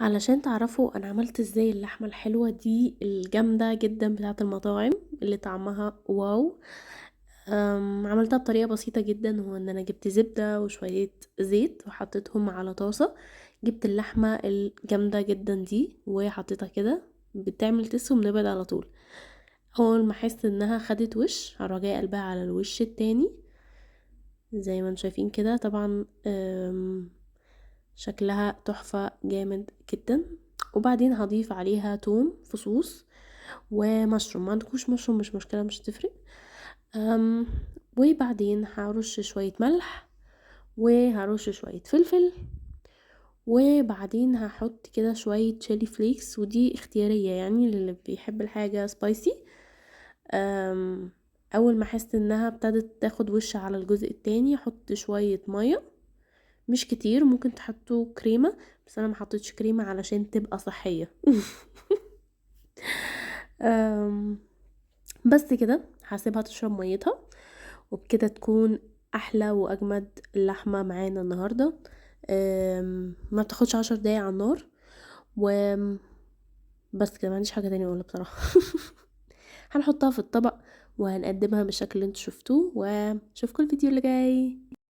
علشان تعرفوا انا عملت ازاي اللحمة الحلوة دي الجامدة جدا بتاعة المطاعم اللي طعمها wow. عملتها بطريقة بسيطة جدا، هو ان انا جبت زبدة وشوية زيت وحطيتهم على طاسة، جبت اللحمة الجامدة جدا دي وحطيتها كده بتعمل تس وبنبعد على طول. اول ما احس انها خدت وش هروح جاية قلبها على الوش التاني زي ما انتم شايفين كده. طبعا شكلها تحفة جامد جدا. وبعدين هضيف عليها توم فصوص ومشروم، ما عندكوش مشروم مش مشكلة، مش هتفرق. وبعدين هرش شوية ملح وهرش شوية فلفل، وبعدين هحط كده شوية chili flakes، ودي اختيارية يعني للي بيحب الحاجة spicy. اول ما احس انها ابتدت تاخد وش على الجزء التاني احط شوية مية، مش كتير، ممكن تحطوا كريمة بس انا ما حطيتش كريمة علشان تبقى صحية. بس كده هسيبها تشرب ميتها، وبكده تكون احلى واجمد اللحمة معانا النهاردة. ما بتاخدش 10 دقايق على النار، و بس كده، ما عنديش حاجة تانية اقولها بصراحة. هنحطها في الطبق وهنقدمها بالشكل اللي انتوا شفتوه، واشوفكم الفيديو اللي جاي.